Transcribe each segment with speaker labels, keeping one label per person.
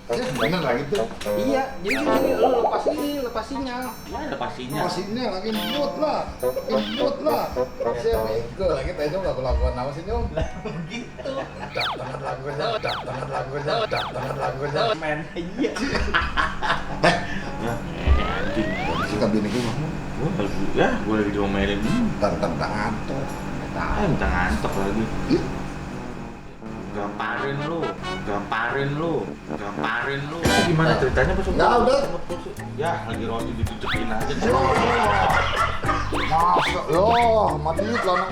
Speaker 1: Ya bener lah gitu.
Speaker 2: Iya, jadi gini lo lepas sinyal.
Speaker 3: Ya lepas sinyal.
Speaker 1: Pas ini lagi input lah. Saya bego lagi tadi dong lagu apa sih nyom?
Speaker 3: Gitu.
Speaker 1: Tangan lagunya.
Speaker 3: Men. Iya. Ya, anjing.
Speaker 1: Suka bini gue mah.
Speaker 3: Gue lagi diomelin.
Speaker 1: Tentang ngantuk.
Speaker 3: Minta ngantuk lagi. Gamparin lu. Gimana ceritanya pas
Speaker 1: Nggak, udah.
Speaker 3: Ya, lagi roti ditunjukin aja.
Speaker 1: Masa, mati celana.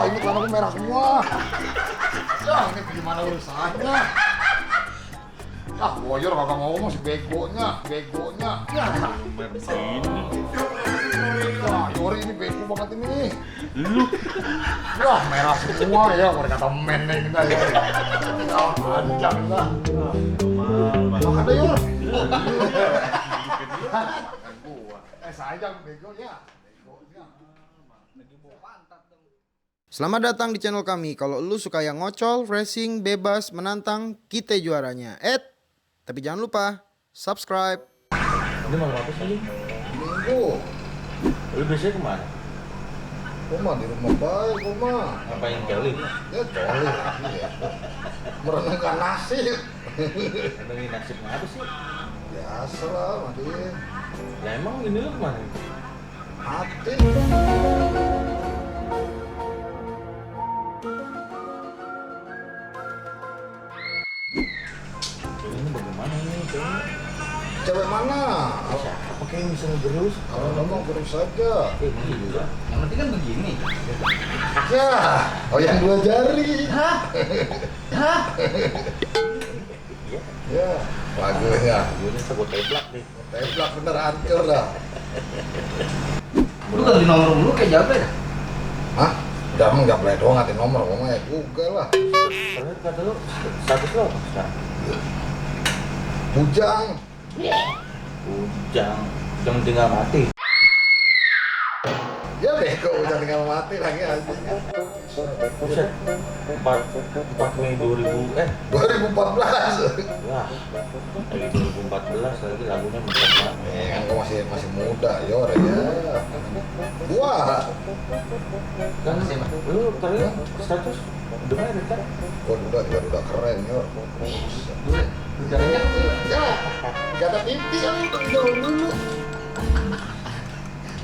Speaker 1: Ini celana gue merah semua. Ini gimana urusannya? Boyor kagak ngomong si begonya. Yori ini bego banget ini.
Speaker 3: Lu
Speaker 1: Merah semua ya, gue kata meneng dah ya. Panjang dah. Makan deh Yor. Sayang begonya.
Speaker 4: Selamat datang di channel kami. Kalau lu suka yang ngocol, racing, bebas, menantang, kita juaranya. Tapi jangan lupa subscribe.
Speaker 3: ini mau apa sih?
Speaker 1: Minggu.
Speaker 3: Lu biasanya kemana?
Speaker 1: Gue mah di rumah baik, gue mah.
Speaker 3: Ngapain kali?
Speaker 1: Ya coli lagi ya. Merenungkan nasib.
Speaker 3: Ngomongin nasib apa sih?
Speaker 1: Biasa lah, mati.
Speaker 3: Ya emang ini lu kemana?
Speaker 1: Mati.
Speaker 3: Ini bagaimana ini?
Speaker 1: Cewek mana?
Speaker 3: Siapa kayak bisa ngegerus?
Speaker 1: Kalau ngomong terus saja.
Speaker 3: Iya.
Speaker 2: Yang penting kan begini.
Speaker 1: Ya, yang 2 jari.
Speaker 2: Hah?
Speaker 1: Ya, lagunya.
Speaker 3: Ini sebut teblak nih.
Speaker 1: Teblak bener hancur dah.
Speaker 2: Lu ganti nomor dulu kayak jaga dah.
Speaker 1: Hah? Udah emang gak boleh doang ngatin nomor, ngomong ya Google lah.
Speaker 3: Terus kata lu status lu apa sekarang?
Speaker 1: Bujang.
Speaker 3: Ujang tinggal mati.
Speaker 1: Ya beko, udah tinggal mati lagi aja.
Speaker 3: Buset. 4 Mei 2000
Speaker 1: 2014.
Speaker 3: Wah, lagi 2014 lagi lagunya mantap banget.
Speaker 1: Kan gua masih muda, Yor ya. Gua
Speaker 3: Kan lu terlihat status udah ada kan?
Speaker 1: udah keren, Yor.
Speaker 2: Udaranya
Speaker 1: Ya, gak ada TV kan dulu.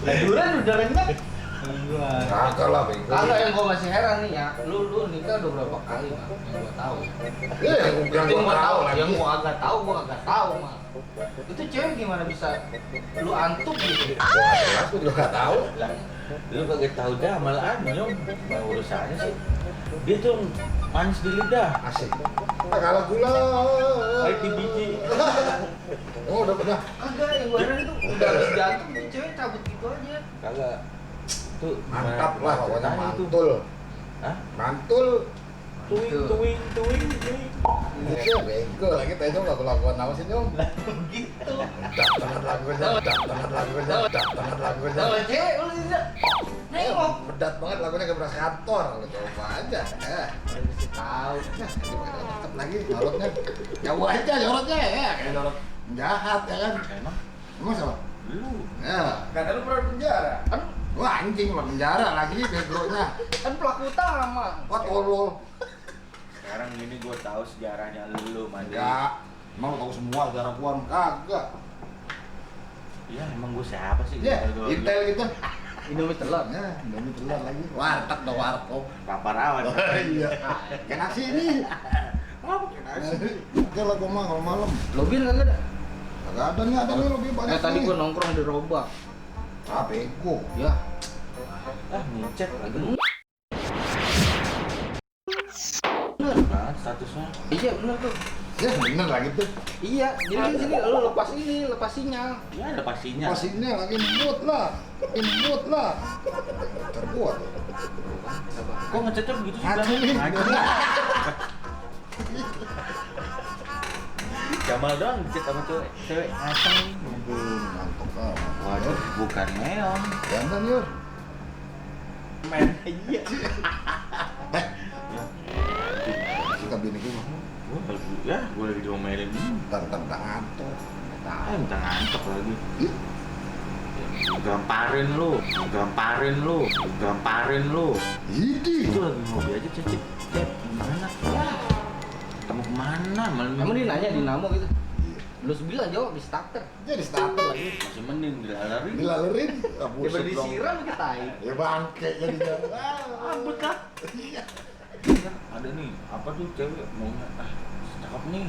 Speaker 2: Duran udaranya.
Speaker 1: Kagak lah, beko.
Speaker 2: Kagak, yang gua masih heran nih ya. Lu nikah udah berapa kali, Mak? Yang gua tahu.
Speaker 1: Yang gua tahu lagi.
Speaker 2: Yang gua agak tahu, Mak. Itu cewek gimana bisa lu antuk gitu?
Speaker 1: Aku juga gak tahu.
Speaker 3: Lah, lu kagak tahu dah malahan nyom. Mau urusannya sih. Dia tuh manis di lidah.
Speaker 1: Asik. Kalau gula.
Speaker 3: Baik di biji.
Speaker 1: Oh, udah pernah.
Speaker 2: Kagak, yang gua heran itu udah habis jantung itu cewek cabut gitu aja.
Speaker 3: Kagak. Tuh
Speaker 1: Mantap lah pokoknya
Speaker 3: itu.
Speaker 1: mantul.
Speaker 3: Hah?
Speaker 1: Mantul.
Speaker 3: Tuing.
Speaker 1: Ya bego lagi tadi dong lagu-laguan apa sih nyom?
Speaker 2: Gitu.
Speaker 1: Tangan lagunya.
Speaker 2: Kalau cewek lu tidak nengok.
Speaker 1: Bedat banget lagunya kayak beras kantor. Lu coba aja.
Speaker 2: Mesti tahu.
Speaker 1: Tetep lagi jorotnya. Jauh aja jorotnya ya. Kayak jorot jahat ya kan. Emang siapa?
Speaker 3: Lu.
Speaker 1: Ya.
Speaker 2: Kata lu pernah penjara. Kan
Speaker 1: Wah anjing lah penjara lagi begonya.
Speaker 2: kan pelaku utama.
Speaker 1: Wah tolol.
Speaker 3: Sekarang ini gua tahu sejarahnya lu, Mandi.
Speaker 1: Ya. Emang lu tahu semua sejarah gua kagak.
Speaker 3: Iya, emang gua siapa sih?
Speaker 1: Ya, intel gitu.
Speaker 2: Indomie telur.
Speaker 1: Ya, Indomie telur lagi. Warteg dong warkop.
Speaker 3: Papa rawat.
Speaker 1: Iya. Kayak nasi ini.
Speaker 3: Apa kayak nasi?
Speaker 1: Oke lah gua mah kalau malam.
Speaker 2: Lobin kagak ada.
Speaker 1: Kagak ada nih lebih banyak.
Speaker 2: Tadi
Speaker 1: nih.
Speaker 2: gua nongkrong di Robak.
Speaker 1: Ah bego.
Speaker 2: Ya.
Speaker 3: Ah, micet lagi.
Speaker 2: Bener.
Speaker 3: Banget statusnya.
Speaker 2: Iya bener tuh.
Speaker 1: Ya bener lah gitu.
Speaker 2: Iya, jadi di sini lu lepas sinyal.
Speaker 3: Ya ada pastinya.
Speaker 1: Pas ini lagi input lah. Terbuat.
Speaker 3: Kok ngecetnya begitu sih?
Speaker 1: Aduh, ini.
Speaker 3: Jamal doang dicet sama cewek ngaceng.
Speaker 1: Mantap banget.
Speaker 3: Waduh, bukan neon.
Speaker 1: Jangan Yur.
Speaker 3: Men, iya.
Speaker 1: Suka bini gue mah.
Speaker 3: Gue lagi diomelin.
Speaker 1: Tentang ngantuk.
Speaker 3: Minta ngantuk lagi. Gamparin lu.
Speaker 1: Ini.
Speaker 3: Itu lagi ngopi aja, Cep. Gimana? Kamu kemana?
Speaker 2: Emang dia nanya dinamo gitu. Lu bilang jawab di starter.
Speaker 1: Jadi starter lagi.
Speaker 3: Masih mending dilalerin.
Speaker 1: Dilalerin.
Speaker 2: Dia disiram ke tai.
Speaker 1: Ya bangke jadinya.
Speaker 3: Ambut kah? Ada nih, apa tuh cewek maunya? Cakep nih.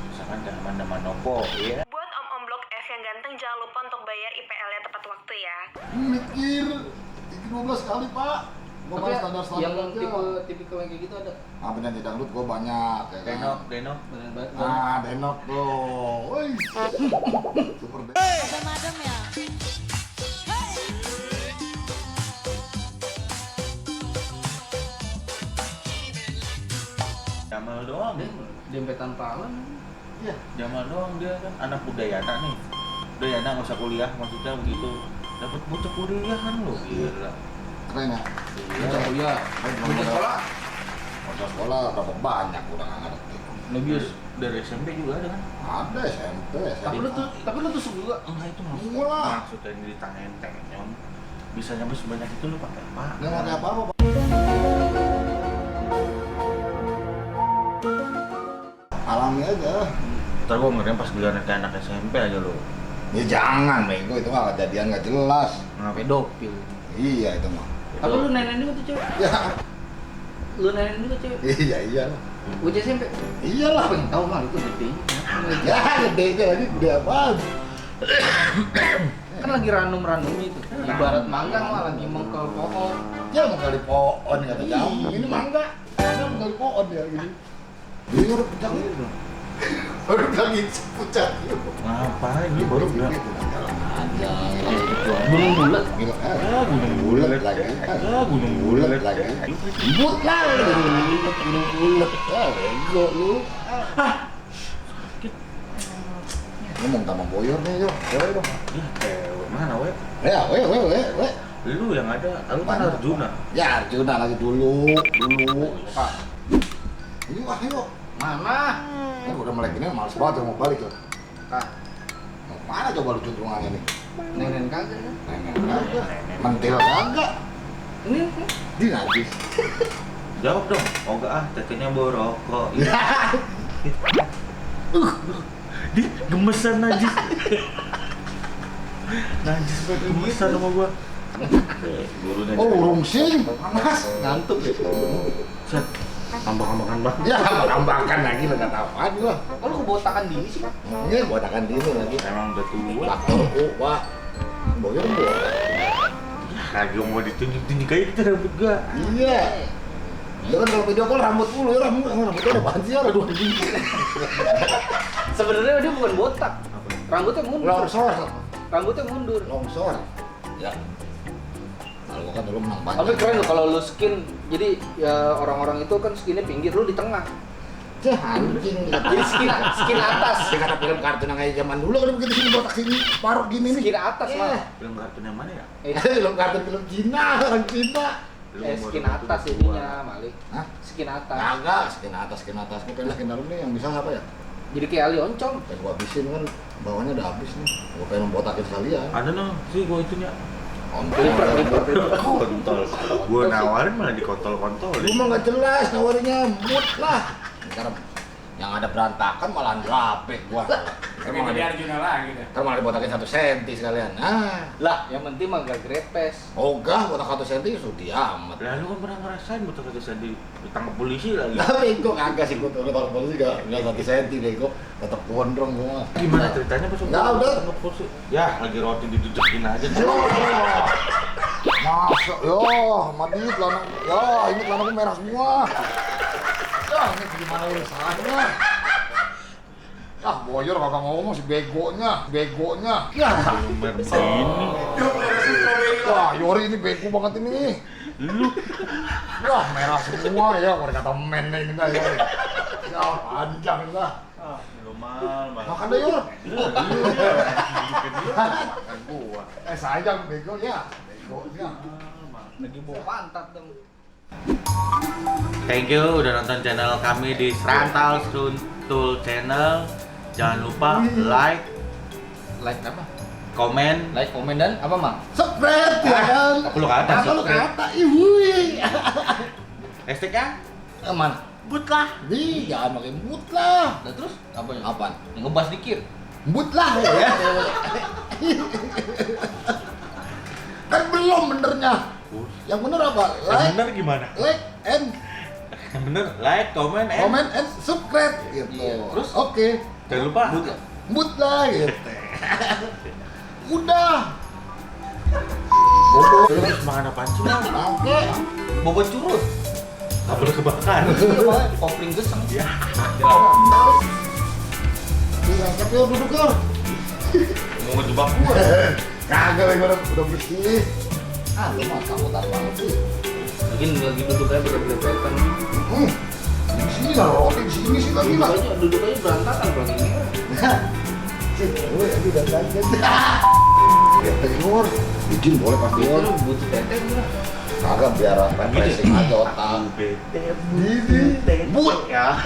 Speaker 3: Misalkan Amanda Manopo, ya.
Speaker 5: Buat om-om blok F yang ganteng, jangan lupa untuk bayar IPL-nya tepat waktu ya.
Speaker 1: Mikir 12 kali, Pak. Gua
Speaker 2: Tapi
Speaker 1: malah standar-standar
Speaker 2: yang
Speaker 1: aja.
Speaker 2: tipikal kayak gitu ada.
Speaker 1: Ah, penyanyi dangdut gua banyak ya kan.
Speaker 3: Denok.
Speaker 2: Bener banget.
Speaker 1: Ah, Denok tuh. Woi. Super Denok.
Speaker 6: Adem-adem ya.
Speaker 3: Jamal doang.
Speaker 2: Dempetan palan.
Speaker 1: Iya.
Speaker 3: Jamal doang dia kan anak Udayana nih. Udayana nggak usah kuliah, maksudnya begitu. Dapat bocah kuliah kan lo. Gila.
Speaker 1: Keren ya.
Speaker 2: Bocah kuliah. Bocah sekolah.
Speaker 1: Masa sekolah berapa banyak udah nggak ngerti.
Speaker 2: Lebius.
Speaker 3: Dari SMP juga ada kan?
Speaker 1: Ada SMP,
Speaker 2: Tapi lu tusuk juga.
Speaker 3: Enggak itu
Speaker 1: Enggak lah.
Speaker 3: maksudnya ini ditanyain tenyom. Bisa nyampe sebanyak itu lu pakai apa?
Speaker 1: Nggak pakai apa-apa, Pak. Alami aja.
Speaker 3: Ntar gua ngerinya pas giliran kayak anak SMP aja lu.
Speaker 1: Ya jangan, bego itu mah kejadian nggak jelas.
Speaker 2: Pedofil.
Speaker 1: Iya itu mah.
Speaker 2: Tapi lu nenek juga tuh cewek.
Speaker 1: Ya,
Speaker 2: Lu nenek juga cewek.
Speaker 1: iya.
Speaker 2: Bocah SMP.
Speaker 1: Iyalah.
Speaker 2: Apa yang tahu mah itu gede.
Speaker 1: Ya, gede lagi gede apaan?
Speaker 2: Kan lagi ranum-ranum itu. Ibarat mangga mah lagi mengkel pohon.
Speaker 1: Dia mau kali pohon kata jamu. Ini mangga. Dia mau kali pohon ya gini. Dia udah pecah gitu. Baru bilang gitu pecah gitu.
Speaker 3: Ngapain lu baru bilang?
Speaker 1: Aja.
Speaker 2: Gunung bulat.
Speaker 1: Gila. Gunung bulat lagi. Gunung bulat lagi. But lah. Gunung bulat. Ah, bego lu. Ngomong sama Boyor nih, yo. Cewek dong.
Speaker 3: Ya, cewek mana we?
Speaker 1: Ya, we.
Speaker 3: Lu yang ada, lu kan
Speaker 1: Mana?
Speaker 3: Arjuna.
Speaker 1: Ya, Arjuna lagi dulu. Pak. Ayo.
Speaker 2: Mana?
Speaker 1: Ini udah melek ini males banget mau balik tuh.
Speaker 2: Kak,
Speaker 1: Mau mana coba lu cuntrungannya nih?
Speaker 2: nenek kagak kan?
Speaker 1: Nenek kagak. Mentil kagak.
Speaker 2: Ini
Speaker 1: Di najis.
Speaker 3: Jawab dong. Ogah tetenya borokok. Dia gemesan najis. Najis banget gemesan sama gua. Gurunya.
Speaker 1: Oh, rungsing. Panas.
Speaker 2: ngantuk ya.
Speaker 3: Set. Ambak-ambakan banget.
Speaker 1: Ya, tambahkan lagi lah kata apaan gua.
Speaker 2: Kok lu kebotakan dini sih?
Speaker 1: Ini botakan dini lagi.
Speaker 3: Emang udah tua.
Speaker 1: Faktor U, Pak. Boyor gua.
Speaker 3: Lagi mau ditunjuk-tunjuk kayak gitu rambut gua.
Speaker 1: Iya. Dia kan kalau video call rambut mulu ya rambutnya ada apaan sih ada dua biji.
Speaker 2: Sebenarnya dia bukan botak. Rambutnya mundur. Rambutnya mundur.
Speaker 1: Longsor. Ya. Kalau gua kan dulu menang banyak.
Speaker 2: Tapi keren loh kalau lu skin. Jadi ya orang-orang itu kan skinnya pinggir, lu di tengah.
Speaker 1: Cih, anjing.
Speaker 2: Jadi skin atas.
Speaker 1: Dia kata film kartun yang kayak zaman dulu kan begitu sini botak sini parok gini nih.
Speaker 2: Skin atas
Speaker 1: Iya.
Speaker 2: mah.
Speaker 3: Film kartun yang mana ya?
Speaker 1: Film kartun film Cina, orang Cina.
Speaker 2: Skin atas ininya, Malik.
Speaker 1: Hah?
Speaker 2: Skin atas.
Speaker 1: Kagak, skin atas. Gua pengen skin dalam nih yang bisa apa ya?
Speaker 2: Jadi kayak Ali Oncom.
Speaker 1: Pengen gua habisin kan bawahnya udah habis nih. Gua pengen membotakin sekalian.
Speaker 3: Ada no, sih gua itunya.
Speaker 2: Clipper.
Speaker 3: Kontol. Gua nawarin malah dikontol-kontol.
Speaker 1: Lu mah nggak jelas nawarinya mood lah. Ntar yang ada berantakan malah rapi gua. Emang ada Arjuna lagi deh. Ntar malah dibotakin 1 senti sekalian. Nah,
Speaker 2: Lah, yang penting mah gak grepes.
Speaker 1: ogah botak 1 senti sudah amat.
Speaker 3: Lah lu kan pernah ngerasain betul kata saya ditangkap polisi lagi.
Speaker 1: Tapi gua kagak sih gua tuh kalau polisi enggak 1 senti deh gua tetap gondrong gua.
Speaker 3: Gimana ceritanya pas
Speaker 1: Nggak, udah.
Speaker 3: ditangkap polisi? Ya, lagi roti didudukin aja.
Speaker 1: Masa, mati celana, ini celana gua merah semua. Ini gimana urusannya? Boyor kagak ngomong si begonya. Ya,
Speaker 3: Nomor ini.
Speaker 1: Yori ini bego banget ini.
Speaker 3: Lu
Speaker 1: Wah, merah semua ya, kalau kata men ini dah ya. Ya, panjang dah.
Speaker 3: lu mal.
Speaker 1: Makan deh, Yor.
Speaker 3: Makan gua.
Speaker 1: Sayang bego ya. Begonya.
Speaker 2: Lagi bawa pantat dong.
Speaker 3: Thank you udah nonton channel kami di Srantal Stuntul Channel. Jangan lupa like,
Speaker 2: Like apa?
Speaker 3: komen,
Speaker 2: Like, komen dan apa mang?
Speaker 1: Spread ya kan.
Speaker 3: apa lu kata?
Speaker 1: Apa lu kata? Iwui.
Speaker 3: Hashtagnya
Speaker 2: Aman.
Speaker 3: but lah.
Speaker 1: Di jangan pakai but lah.
Speaker 2: Nah terus apa?
Speaker 1: Apaan?
Speaker 2: Ngebas dikit.
Speaker 1: But lah ya. Kan belum benernya. Yang bener apa?
Speaker 3: Yang bener gimana?
Speaker 1: like and
Speaker 3: Yang bener like, comment, and
Speaker 1: comment and subscribe gitu.
Speaker 2: Iya.
Speaker 1: Terus oke.
Speaker 3: jangan lupa
Speaker 1: But lah gitu. Udah.
Speaker 3: terus makan apaan sih? Bang?
Speaker 1: Bangke.
Speaker 2: Bobot curut.
Speaker 3: Apa lu kebakar?
Speaker 2: Kopling geseng.
Speaker 3: Ya.
Speaker 1: Angkat yuk, duduk yuk.
Speaker 3: Mau ngejebak gua.
Speaker 1: Kagak lagi udah bersih. Ah, lu mah kamu banget sih.
Speaker 2: Mungkin lagi duduk aja bener-bener.
Speaker 1: Di sini lah roti, di sini sih lagi lah.
Speaker 2: Duduk aja berantakan bang ini.
Speaker 1: Cik, gue lagi udah kaget. Ya keluar, izin boleh pas keluar.
Speaker 2: Itu butuh teteh gua.
Speaker 1: Kagak biar refreshing aja otak.
Speaker 3: Bete
Speaker 1: Didi, but ya.